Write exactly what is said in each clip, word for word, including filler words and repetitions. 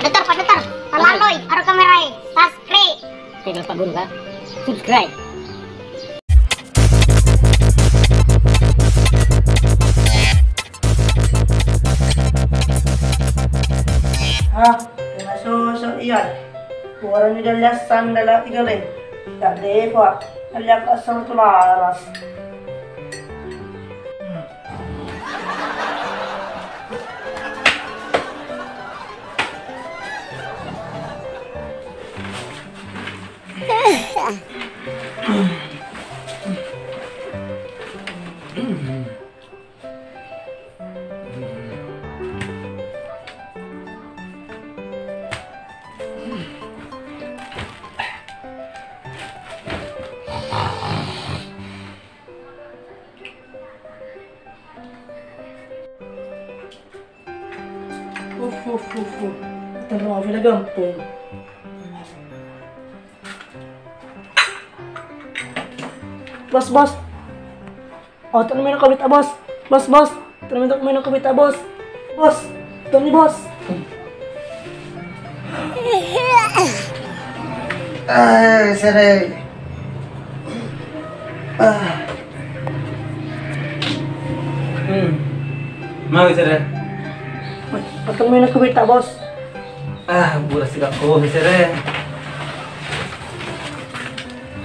Datar, Pak, datar. Palalloi, aro kamerae. Subscribe. Oke, kalau Pak Guru, Kak. Subscribe. Ah, kena sosok iya. Warani dalle assang dala tiga le. Tak depa. Dalle assang tu laras. Uff, uff, uff, uff. Terus, udah gampang. Bos, bos. Oh, terus minum kopi tak, bos? Bos, bos. Terus minum kopi tak, bos? Bos, Tony, bos. Ah, sere. Ah. Hmm. Mau, sere. Akan main aku minta, bos. Ah, buras tidak kau, sere.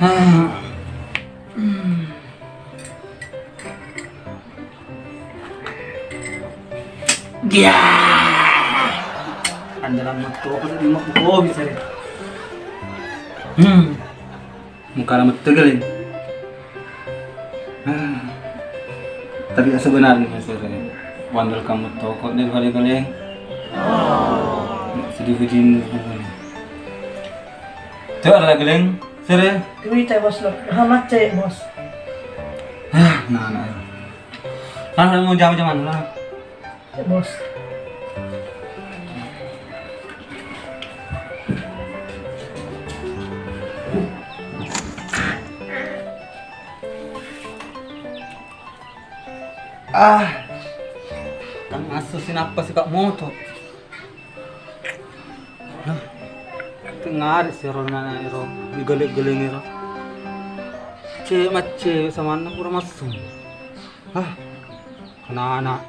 Ah. Hmm. Dia. Andalan metu aku tadi mau kopi, sere. Hmm. Mukara metu kali. Ah. Tapi sebenarnya, sere, wandel kamu toko deh kali-kali. Sedih begini. Coba lagi, Leng. Sere. Duit ya, bos, lo. Hamat cek, bos. Ah, nah, nah. Ah, mau jam-jam mana? Ya, bos. Ah, kan asusin apa sih, Kak, moto? Hah? Tengari siro nana iro, digeleng-geleng iro. Cewek macewek samanna pura massu. Hah? Anak-anak.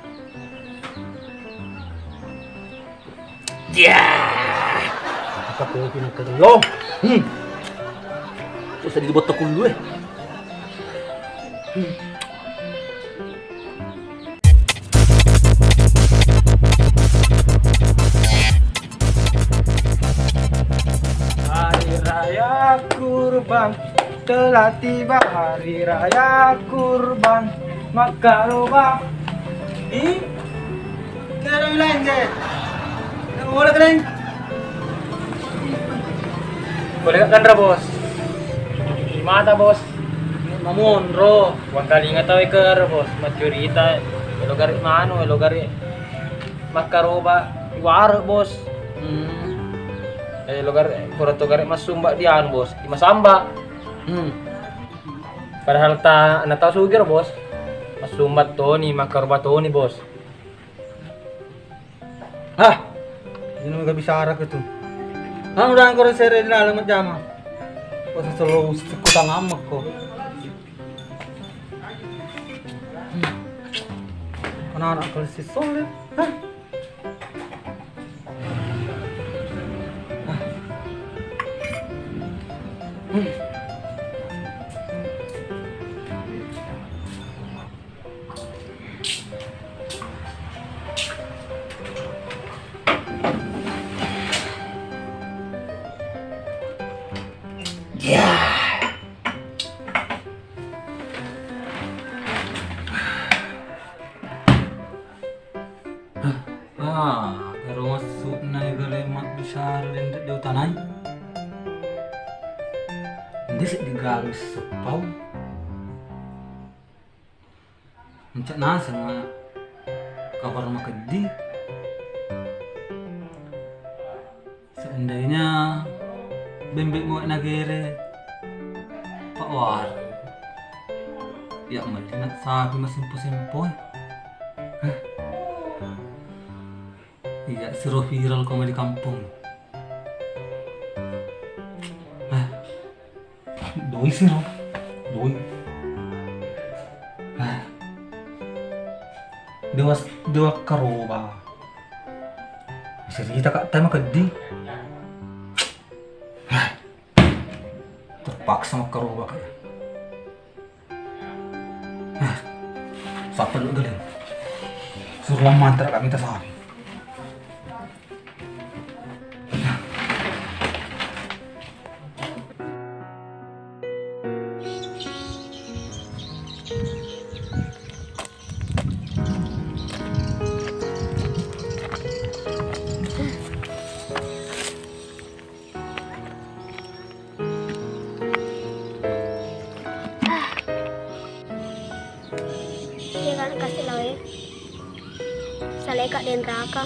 Dia. Apa kopi nak kedua? Hmm. Usah dibuat takulu, eh. Hmm. Hari Raya Kurban, telah tiba Hari Raya Kurban. Makkaroba. Ih, kero lain je. Boleh keren. Boleh kan, Bos? Di mata, Bos. Mamonro. Wangkalinga tau ker, Bos. Maccurita. Elo gare manu, elo gare makkaroba iware, Bos. Hmm. Eh, lo gare, pura to gare massumba di anu, Bos. Di masamba. Hmm. Padahal ta, na tau sugiro, Bos. Massumba toni, makkaroba toni, Bos. Hah? Ini mega bicara ke tu. Nah, udah angkor sere di dalam jama. Kok selalu kutang amak kok. Hmm. Anak-anak kalau si Soleh, hah? Hmm. Ya. Ah, ero massu'na egale mabbicara denre de utanai. Ende seddi garu seppau. Mencak naseng kabar makeddi. Seandainya bembe'mu nagere, Pak War, ya mending sapi masimpo-simpo. Hah? Iya, siro viral komedi kampung. Ah, doi siro. Doi. Ah. Dewa, dewa karoba. Cerita kak tema kedi. Ah. Terpaksa makkaroba kak. Hah, sappa lu geleng. Suruh mantra kak minta sapi. Iya kan kasih lawe. Salai kak denraka.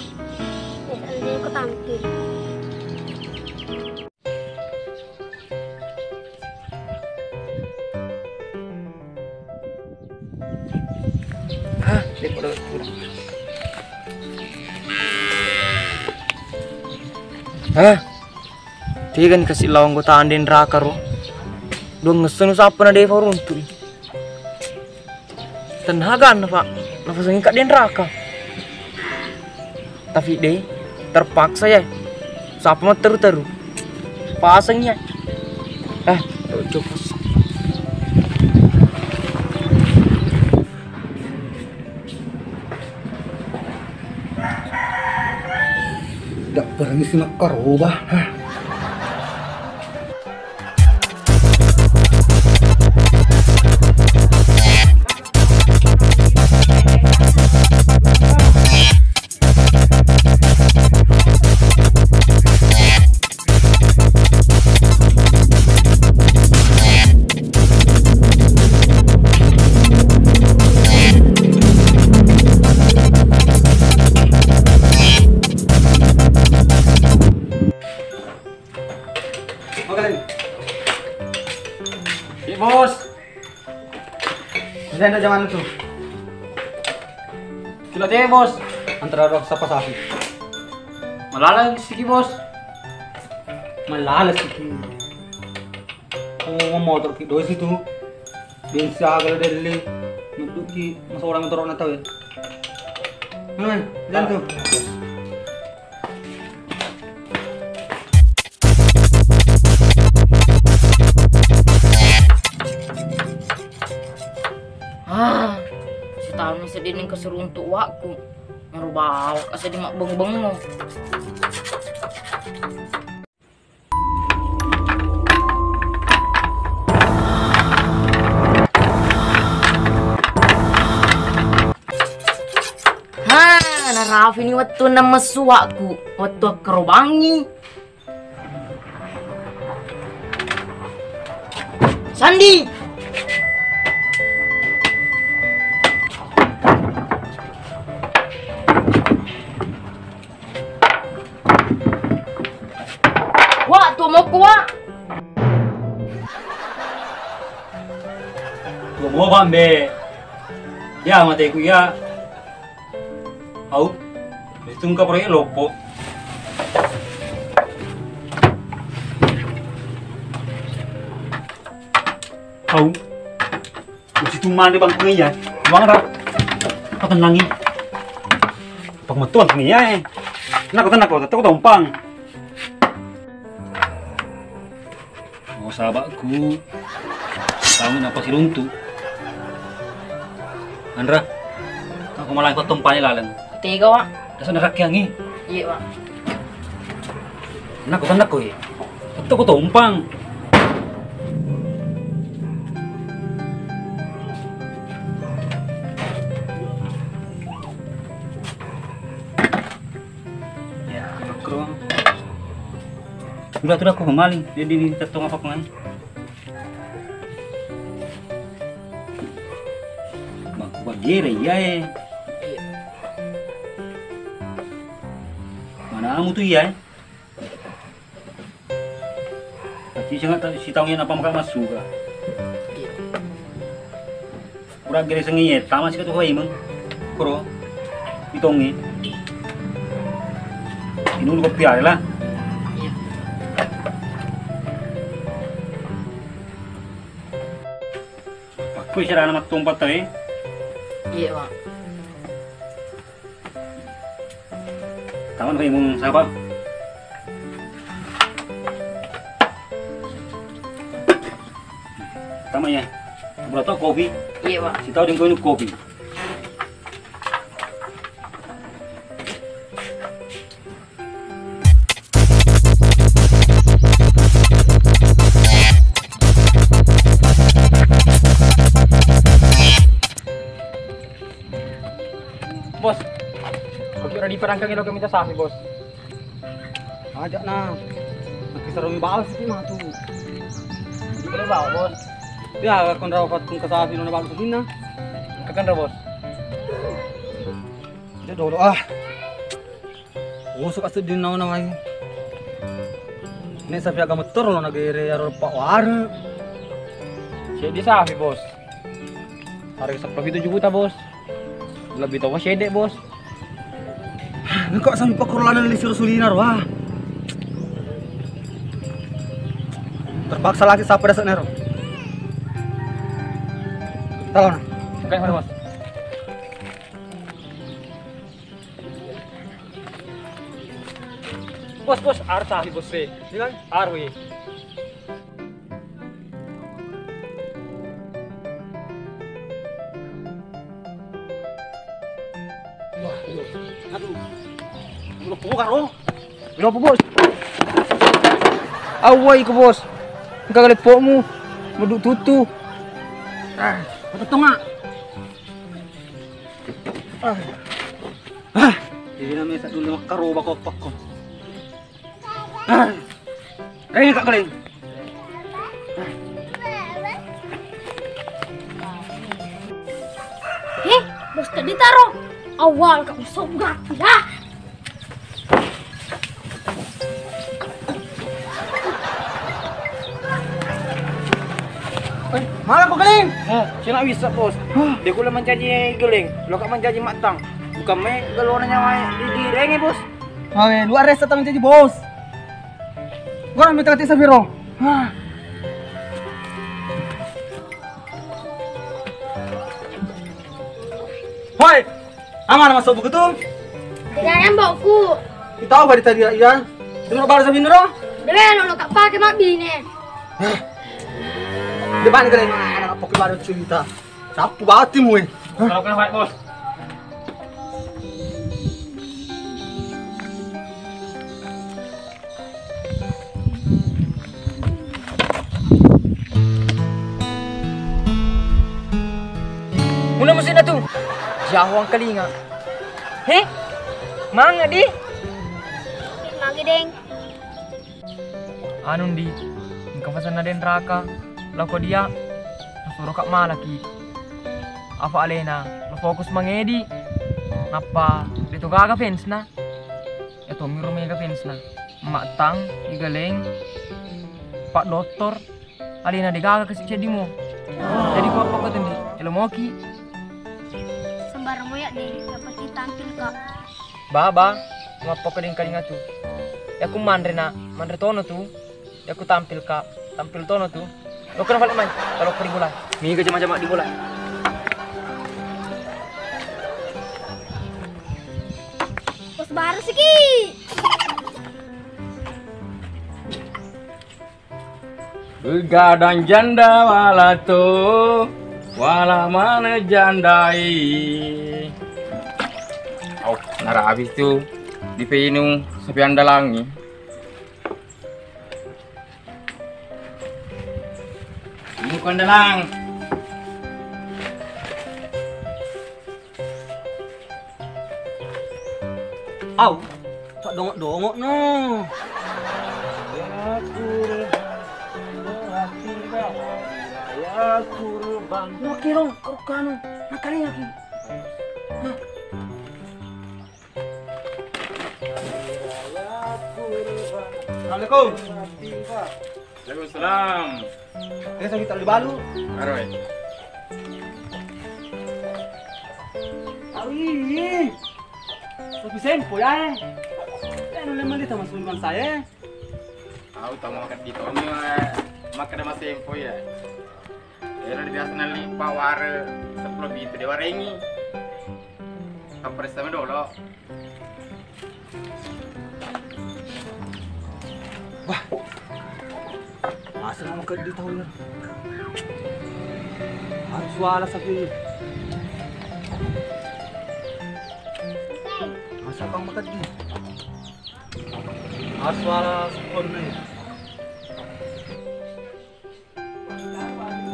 Ya salai ku tampil. Hah, dia pada kurang. Hah? Tega ni kasi lao anggota denraka ro. Dua ngesseng sappa na defa runtu. Tenaga na pak, napasengi kak denraka. Tapi deh, terpaksa ya. Sapa mau teru-teru? Pasang ya. Eh, coba. Dak permisi makkaroba. Hah. Oke. Iya, Bos. Udah ada zaman itu. Kilo teh, Bos. Antara dua sapa sapi. Malala siki, Bos. Malala siki. Oh, motor ki doi situ. Bensin agak delle. Medduki masolang motor na tawe. Hei, jangan tuh. Ah, setahun sedih ning keseruntuk wakku. Merubah awak sedih mak beng-beng. Ha, narafini wettunna messuakku, wettu akkarobangngi. Sandi! Wa, tuo mokko, Wa. Tuo mo bambe. Ya, mateku ya. Au, itu engka proyek loppo. Au. Mesti tu mande bangku iya. Bang ra. Apa tenangi? Pak metuan kini ya, eh. Nak kau tenang kau, tak kau tompang. Oh, sahabatku. Tahu napa si runtu? Andra. Aku malah ikut tompang laleng. Tega, Wa. Dasar nerak yang ini. Iya, Wa. Tenang kau, tenang kau, eh. Tetap kau tompang. Ya, makro. Udah, udah, aku kemaling. Jadi ini tetong apa pengen? Mak, bagere iya, eh. Mana kamu tuh iya, eh? Tapi sangat tak si tahu yang apa maka masuk kah? Iya. Pura gere sengi ye, tama sika tu kawai meng. Kuro. Itongi. Minung kopi aja lah. Aku istilahnya mat tumpah tadi. Iya, Pak. Taman kayak mau siapa? Taman ya. Berapa kopi? Iya, Pak. Si tahu dengan kopi. Bos, kok udah diperangkang lo ke minta sapi, Bos? Aja nah. Tapi seru balas itu mah tuh. Boleh bawa, Bos. Ya, kon rawa patung ke sapi nona balas itu nah. Kakan, Bos. Aja dulu ah. Usuk asedding nauna mai. Nek sapi aga mettor lo nagere aro Pak Ware. Seddi sapi, Bos. Harga seppulo pitu juta, Bos. Lebih tawa sedde, Bos. Nengko sapi pakkoro lana lili siro sulina ro, ah. Terpaksa lagi sapa dasar nero. Talon. Oke, Bos. Bos, bos, arta wi, bos, we. Iya kan? Arwi. Wah, aduh. Aduh. Aduh, buka, ro. Kenapa, bos? Awai ko, bos. Engka kale pokmu. Meduk tutu. Ah, betul nggak? Ah. Ah. Jadi namanya satu lima karoba kok pokok. Ah. Kayaknya kak kalian. Eh, bos tadi taro. Awal kak masuk berarti ya. Eh, mana kau keling? Eh, sina bisa, bos. Hah? Dia kula menjanji geling, lo kak menjanji matang. Bukan me gelona nyawa di direnge, bos. Awe, luar resa tang jadi bos. Gua minta kati sabiro. Hah. Hoi, Amana masuk buku tu? Tidak yang bauku. Kita apa di tadi ya? Dulu baru sambil nero. Dulu lo kak pakai mak bine. Hah? Depan kalian anak pokok baru cerita. Sapu batimu eh. Hah? Kalau kena fight, bos. Muna musikna tu. Jauh angkalinga. He? Manga di? Magi deng. Anu ndi, engka pesanna deng raka. Lako dia, nasuro kak malaki. Apa alena, lo fokus mangedi. Nappa, deto gaga fansna. Iya tommi ro mega fansna. Mattang, Igaleng, Pak Doktor, alena degaga kasi ceddimu. Jadi ko apa ko tendi, elo moki. Sembarang moyak deh, yang penting tampil kak. Baba, mappoko deng kalinga tu. Yaku manre na, manre tono tu. Yaku tampil kak, tampil tono tu. Lo kena balik mai, kalau keri bola. Miga jama-jama di bola. Bos baru siki. Begadang janda wala to, wala mana jandai. Oh, nara habis tu di penu sapi andalangi. Ini kondalang. Au, tak dongok-dongok no. Ya kurban, ya kurban. Oke dong, kau kanu, nakali lagi. Nah. Assalamualaikum. Waalaikumsalam. Eh, sakit tak dibalu. Aroi. Awi. Tapi sempo ya. Nulle melli tau masuli mansae. Au tau makkeda di toni, eh, makkeda masempo ya. Ero biasa nalli paware seppulo pitu de warengi. Kapressa medolo. Wah. Masa kamu keddi tahu ya? Harus suara sapi. Masa kamu keddi? Harus suara sepuluh nih.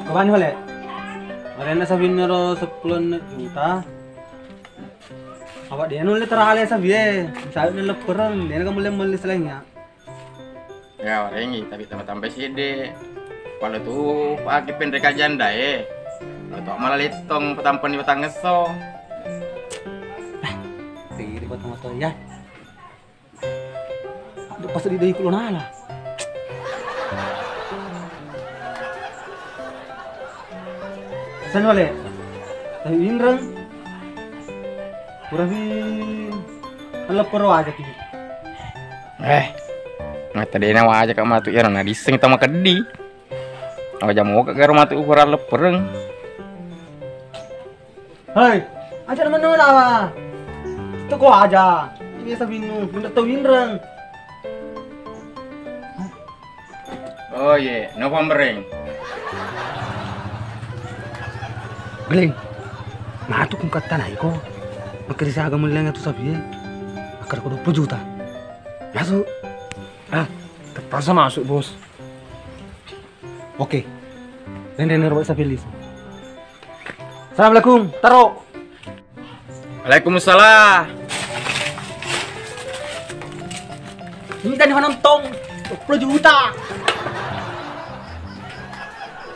Makabani pale. Arenna sabinnaro seppulo juta. Apa dia nulle terale sabie? Misalnya leppereng, dia kan mulai melli selainnya. Ya, warengi, tapi tambah-tambah sedde. Kalau tu pakai pendek aja nda eh. Kalau tu malah letong petampani petang ngesso. Tiri buat motor ya. Aduh, pas di dai kulo nala. Sen wale. Tapi winreng. Purapi leppero aja ki. Eh. Mata dena waja kak matu ya na diseng tama keddi. Aja mau kak garo matu ukuran leppereng. Hei, aja teman-teman apa? Itu kok aja. Ini biasa bingung, benda tau winreng. Oh ye, no pambereng. Geleng. Matu kung katta naiko. Makkeri saga meleng atu sapi e. Akkada ko dua puluh juta. Masuk. Ah, terpaksa masuk, Bos. Oke. Rende nero sapi lis. Assalamualaikum. Taro. Waalaikumsalam. Ini tadi nonton dua puluh juta.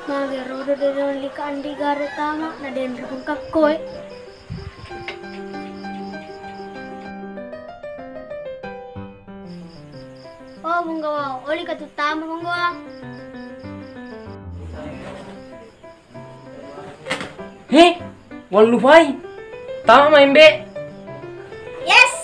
Mage rodo de lika andi gare tama na den rukun kakkoe. Oh, Bunggawa, oli ka tu tama, Bunggawa. He, wallupai. Tama main be. Yes.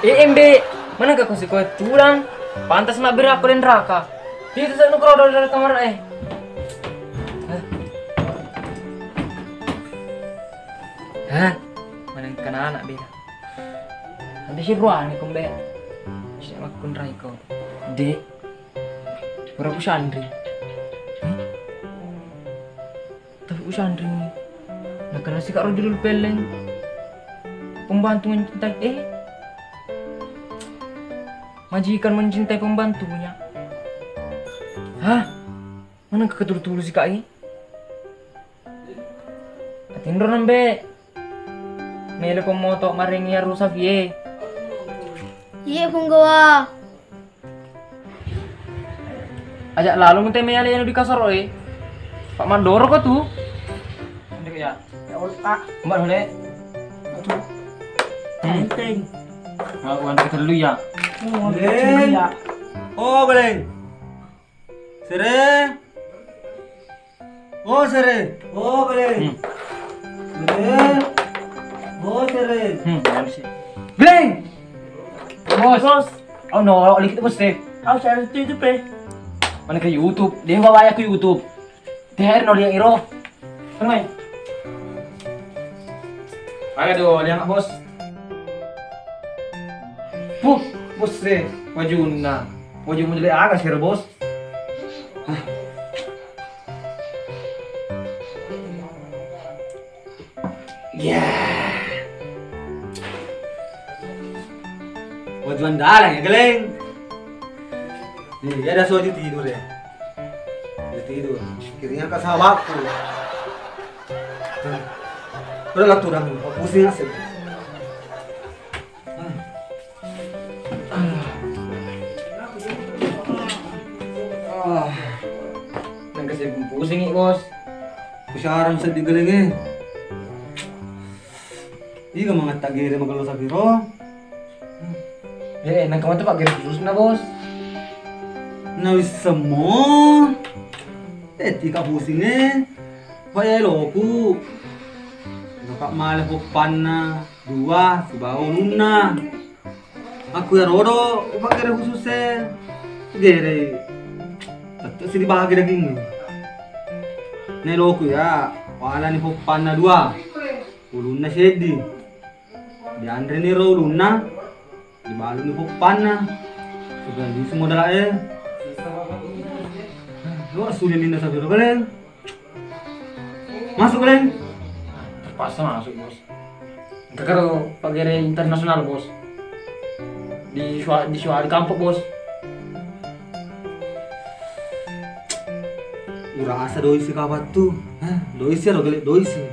Eh, Embe, mana ka kosi koe tulang? Pantas mabbira ko den raka. Itu sa nukro dol dol kamar eh. Hah? Hah? Mana kana anak beda? Nanti si ruang ni kumbe. Si makkunrai ko. De. Ora ku sandri. Hah? Tapi usanring. Nakana sika ro judul peleng. Pembantu mencintai eh. Majikan mencintai pembantunya. Hah? Mana ketul-tulu sika eh? Atinro nembe. Melo ko moto marengi aru sapi eh. Iya punggawa. Ajak lalu mute meyale anu di kasoro e. Pak mandoro ko tu. Ande ya. Ya Allah. Mbak boleh. Aduh. Hmm. Enteng. Mau uang terlalu ya. Oh, Beleng. Beleng. Ya. Oh, Beleng. Sere. Oh, Sere. Oh, Beleng. Hmm. Sere. Oh, Sere. Hmm, Beleng. Bos. Bos. Oh no, oli kita bos deh. Aku share itu itu pe. Mana ke YouTube? Dia bawa aku YouTube. T H R no lihat iro. Tengai. Ayo do, lihat bos. Puh, bos deh. Wajunna. Wajunna jelek aga sih bos. Hah. Ya. Wajuan dalang ya, Geleng. Nih, ya ada soju tidur ya. Dia tidur. Kirinya ke sawahku. Nah, udah lah turang, pusing asik. Ah. Nang kasi pusing i, Bos. Kusarang seddi Geleng e. Iga mangetta gere magello sapiro. Eh, nang kemana Pak gere khususna, Bos? Nawissemo. Eh, tika pusing e. Pak, ya, eloku. Bapak male poppanna dua, sibawa ulunna. Aku ya rodo, upakkere khusus e. Gere. Tettu si dibagi daging. Ne eloku ya, walani poppanna dua. Ulunna seddi. Dianreni ro ulunna, dibaluni poppanna. Sudah di semua dalam e. Lo sudah linda sampai lo kalian. Masuk, Leng. Terpaksa masuk, Bos. Engka karo pagere internasional, Bos. Di sua-, di sua-, di kampung, Bos. Urasa doi si kapat tu. Hah, doi si ro gele doi si.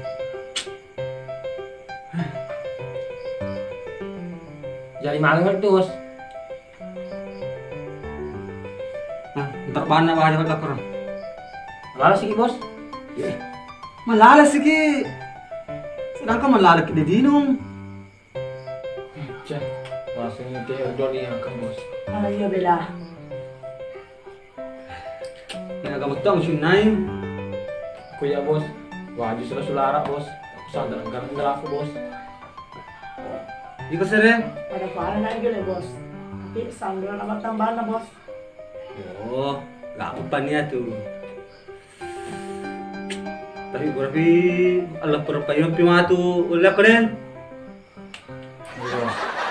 Jadi magang tu, Bos. Nah, ntar bana wae dapat laporan. Lala siki, Bos. Eh, malala siki. Sedangkan malala ki de dinung. Cah, rasanya teh udah diangkat, Bos. Ah, iya, Bela. Ini agak metong sih, Nai. Aku ya, Bos. Wajib sudah sulara, Bos. Aku sadar, enggak, enggak aku, Bos. Iko sere? Pada pala naik gele, Bos. Tapi sambil nambah tambahan, Bos. Oh, gak apa nih tuh. Tapi berarti Allah perpayu pi matu ulah keren. Iya,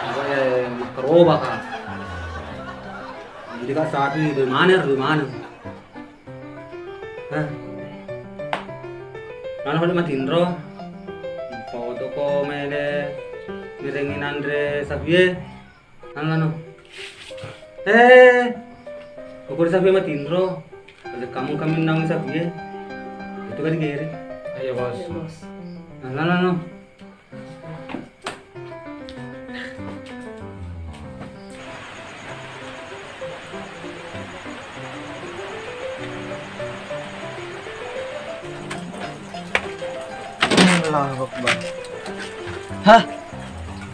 iya, iya, makaroba ka. Jadi kak sapi di mana, di mana? Hah? Mana pada matinro? Foto ko mele ngiringi nanre sapie. Anu, anu. Eh, pokoknya sapie matinro. Ada kamu kami nang sapie. Itu kan gere. Ayo, Bos. Iya, Bos. Anu, anu, anu. Allahu Akbar. Hah?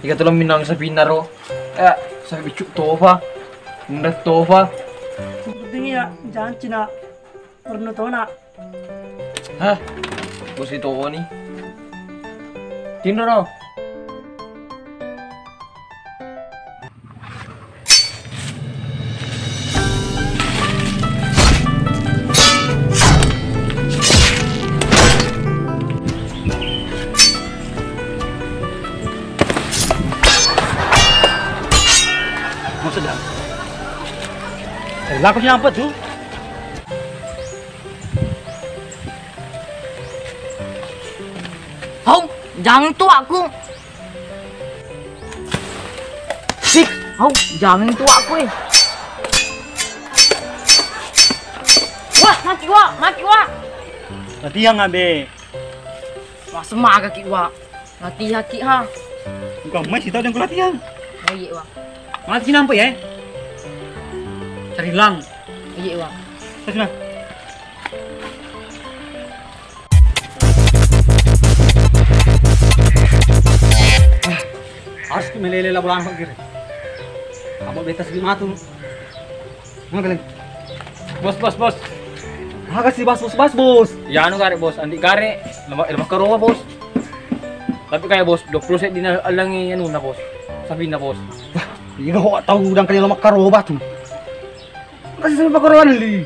Iga tulang minang sapinna ro? Eh, sapi bicuk tofa. Ndak tofa. Penting ya, jangan Cina. Perlu tona. Hah? Bos itu ni. Tinro no. Maksudnya? Eh, laku siapa tuh? Hau, jangan tuaku. Sik, hau, jangan tuaku eh. Wah, mati wa, mati wa. Latihan abe. Wah, semaga ki wa. Latihan ki ha. Bukan main sih tahu yang latihan. Oh iya wa. Mati nampak ya? Cari lang. Iya wa. Terus nah. Harus ki melele la bolana kiri. Kamu beta sedih matu. Mana kalian? Bos, bos, bos. Makasih bos, bos, bos, bos. Ya anu gare bos, andi gare, lemak lemak kerowa bos. Tapi kayak bos, dua puluh set dina alangi anu na bos, sapina bos. Wah, iya kok tahu udang kalian lemak kerowa tuh. Kasih sampai pakoran li.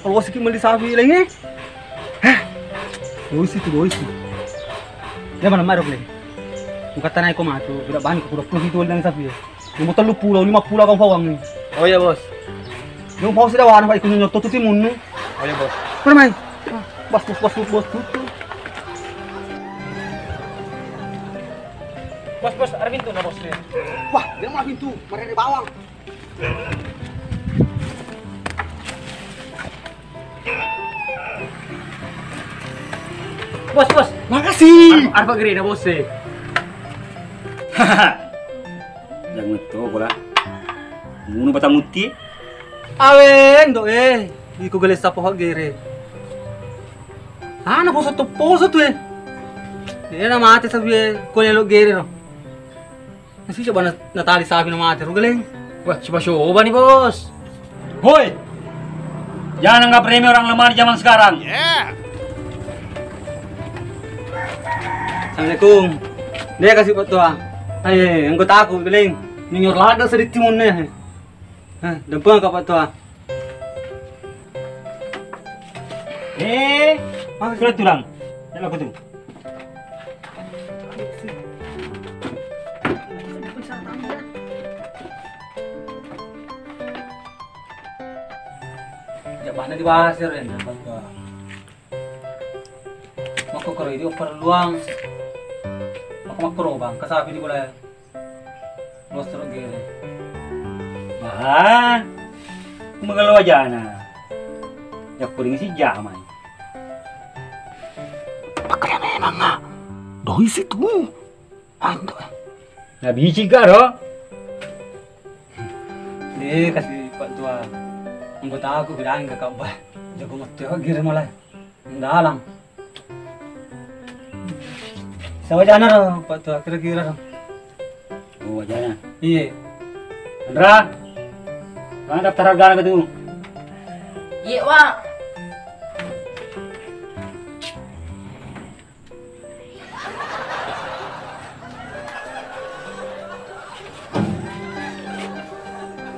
Kalau wasiki meli sapi lagi. Hah? Boisi tu boisi. Ya mana marok le. Bukan tanah iko matu, tidak bani kuda puluh itu dan sapi. Nomor telu pulau, lima pulau kau pawang ni. Oh iya bos. Yang pawang sudah wana pak ikut nyoto tu timun ni. Oh iya bos. Permai. Bos bos bos bos bos. Bos bos, ada pintu na bos ni. Wah, dia mah pintu, mereka bawang. Bos, bos. Makasih. Ar-, arpa gerena bos e. Jangan to bola. Munu batang uti. Awe endo e. Iko gele sapo gere. Ana poso to poso tu e. Ena mate sabi e. Ko lelo gere no. Masih coba na-, natali sapi na mate ro geleng. Wah, coba-coba nih bos. Woi, jangan anggap remeh orang lemah di zaman sekarang. Ya. Assalamualaikum. Dé' kasi' Pak Tua. Hai, anggotaku, Beling. Minyor ladde' sedikit munne. Hah, dempeng ka Pak Tua. Eh, masa sudah tulang? Ya, aku tuh. Jabana di pasir ya, Pak Tua. Makko karo idi' perluang. Makko makko robang, kasapi di bola. Luas terus gere. Wah, magalo wajana. Ya kuring si jamai. Pakai memang ah. Doi situ. Anto. Na bicik garo. Eh, kasi' Pak Tua. Anggotaku bilang ke Pak Bah. Jago metti gere mulai. Dalang. Sawajana ro, Pak Tua, kira-kira ro. Oh, wajana. Iya. Andra, mana daftar harga anak itu? Iya, Wak.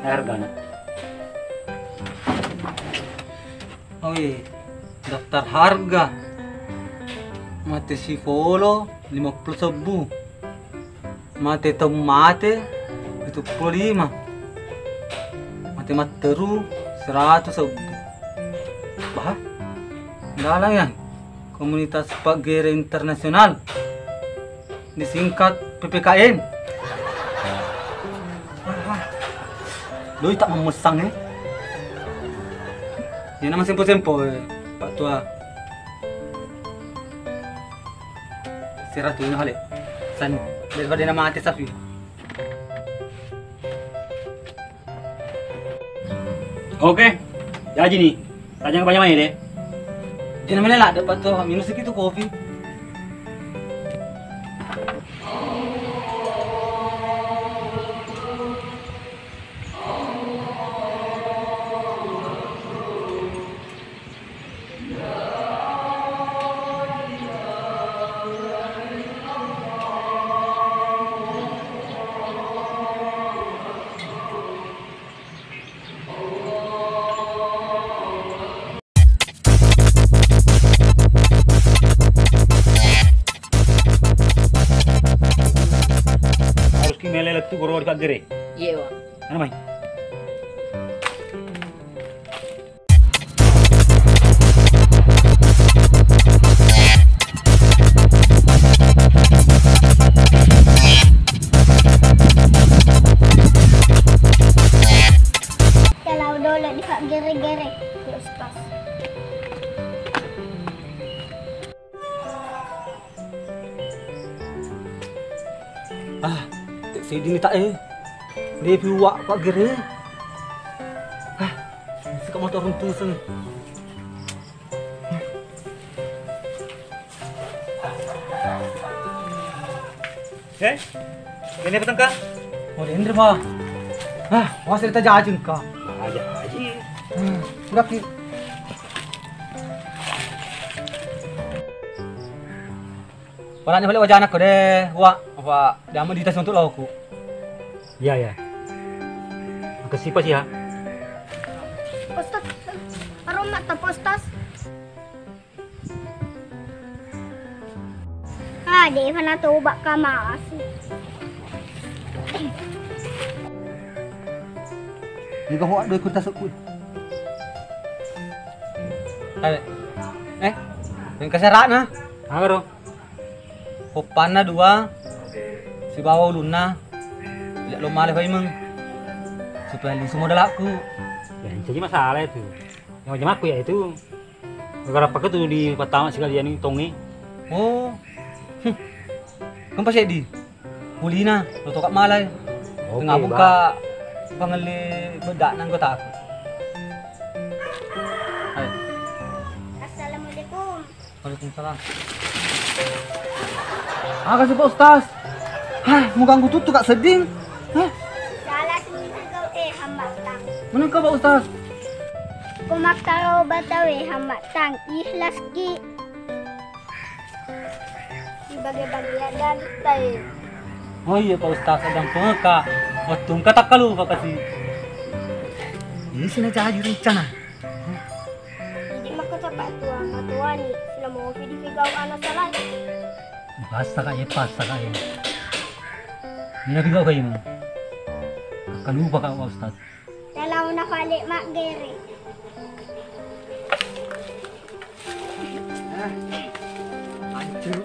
Hargana. Oi, daftar harga. Mate sipolo lima puluh sebbu. Mate tau mate pitu puluh lima. Mate matteru seratu sebbu. Bah, dalang ya. Komunitas Paggere Internasional, disingkat P P K N. Doi tak memusang eh. Yana masempo-sempo eh, Pak Tua. Seratu ini hale. San, daripada nama mati sapi. Oke, jaji ni. Rajang banyak mai de. Jangan mana lah, dapat tuh minum segitu kopi. Harus ki mele lettu goro di paggere. Iya, Pak. Mana mai? Kalau dolo di Pak gere-gere, ya, Ustaz. Ah, tek sedini tak eh. Depi uwak Pak gere. Ah, suka motor runtuh sen. Eh, ini petengka? Oh, ini, Pak. Ah, wasir kita jajeng, Kak. Aja, aja. Hmm, udah ki. Pala ni balik wajana ko deh, wa, apa, dia mau dites untuk lauku. Iya, iya. Makasih, Pak, ya. Ustaz, aroma tak, Ustaz? Ah, de' fa natoba' kamasi. Ega ho addo ikut tasukku. Eh, eh, yang keserana. Apa, Bro? Poppanna dua, sibawa ulunna. Tidak lo male paimeng. Supaya lisu modalakku. Ya, jadi masalah itu. Yang macam aku ya itu. Gara-gara pakai tuh di pertama sekalian ini tongi. Oh. Hmm. Kan pas di. Kulina, lo tokak malai. Oke, tengah buka pangeli bedak nang kota aku. Hai. Assalamualaikum. Waalaikumsalam. Aga sih, Pak Ustaz? Hah, mau ganggu tutu, Kak, seding? Hah? Salah sendiri kau, eh, hambatang. Mana kau, Pak Ustaz? Kau maktaro batawe hambatang, ikhlas ki. Bagi-bagian dan tai. Oh iya, Pak Ustaz, sedang pengeka. Waktu engka takkalupa kasi. Ini sih najaji rencana. Jadi maka cepat tuang, tuani, selama mau video kau anak salah. Pasta kak ya, pasta kak ya. Ini video kau ini. Takkalupa kak, Pak Ustaz. Dalam nafalik mak gere. Hancur.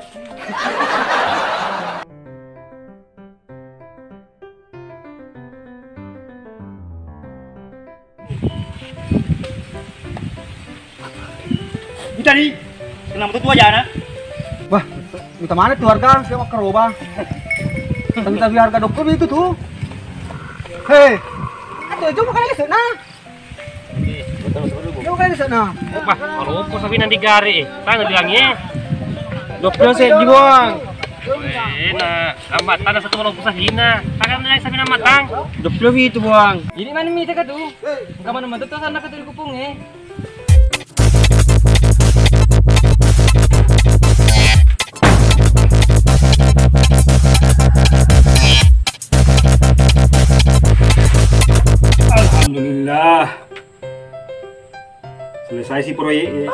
Buta ni, kenapa tuh aja anak? Wah, buta mana tuh harga? Saya mau keroba. Tapi tapi harga dokter itu tuh. Hei, atau coba kali sana. Coba kali sana. Wah, kalau apa sapi nanti gare, eh. Tanya bilang ya. Dua puluh seddi buang. Eh, nah, tambah tanah satu kalau pusat hina. Tangan naik sapi nama tang. Dua puluh itu buang. Ini mana mita katu? Kamu mana tuh sana katu kupung eh. Alhamdulillah. Selesai si proyek ya.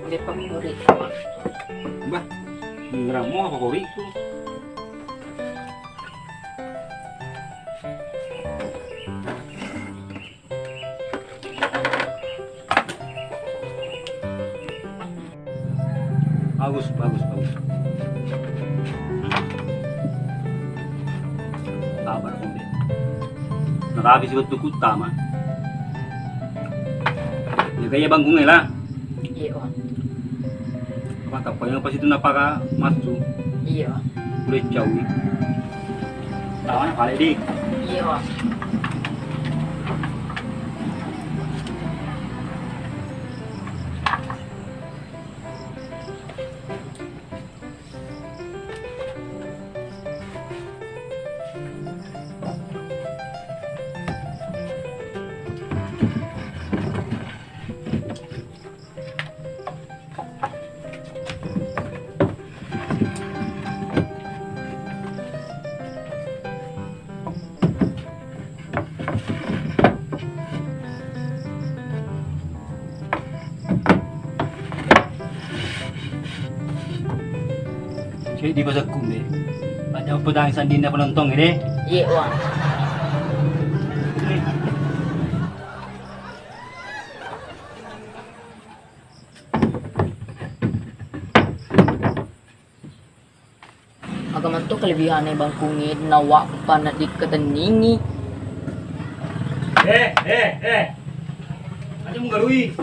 Depak murid. Bah, ngeramo apa koriku? Bagus, bagus, bagus. Sabar, Kombe. Narapi si wettu kuttama. Ya, kaya bangkunge lah. Iya, Wak. Apa tappa yang pas itu napaka masuk? Iya. Udah jauh. Tawana pale di. Iya, Wak. Cek di pasakku, Mbak. Banyak petang sandinna penonton ini. Iya, Wak. Aga metto kelebihanna bangkungnge nawappa nadikkatenningi. Eh, eh, eh. Aja menggarui.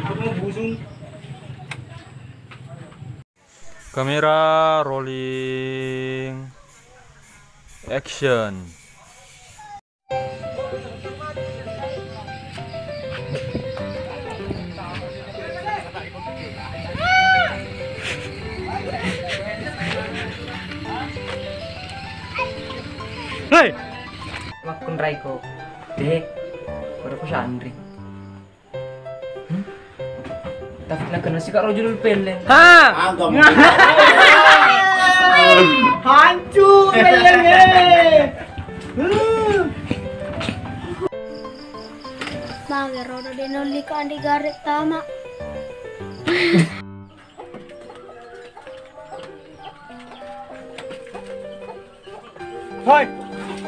Aku mau busung. Kamera rolling. Action. Hei! Makkunraiko. Dek, baru ku sanri. Hmm? Tapi nakena sika ro judul pelleng. Ha! Agam. Hancur pelleng, eh. Magero de nolli ka andi garek tama. Hoi,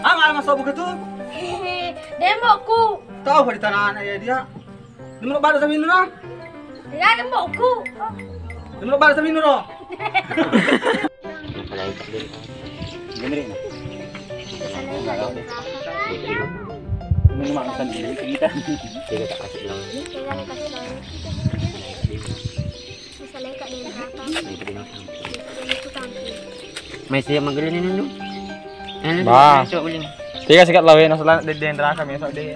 ama ala masobu ketu? Hehe, dembokku. Tahu di tanah anak ya dia. Dembok baru saminu no? Ya dembokku. Dembok baru saminu no? Ini mah bukan diri kita. Tidak tak kasih lawan. Mai siap magelini nundu. Bah. Tiga sikat lawe nasala de dendra kami esok de.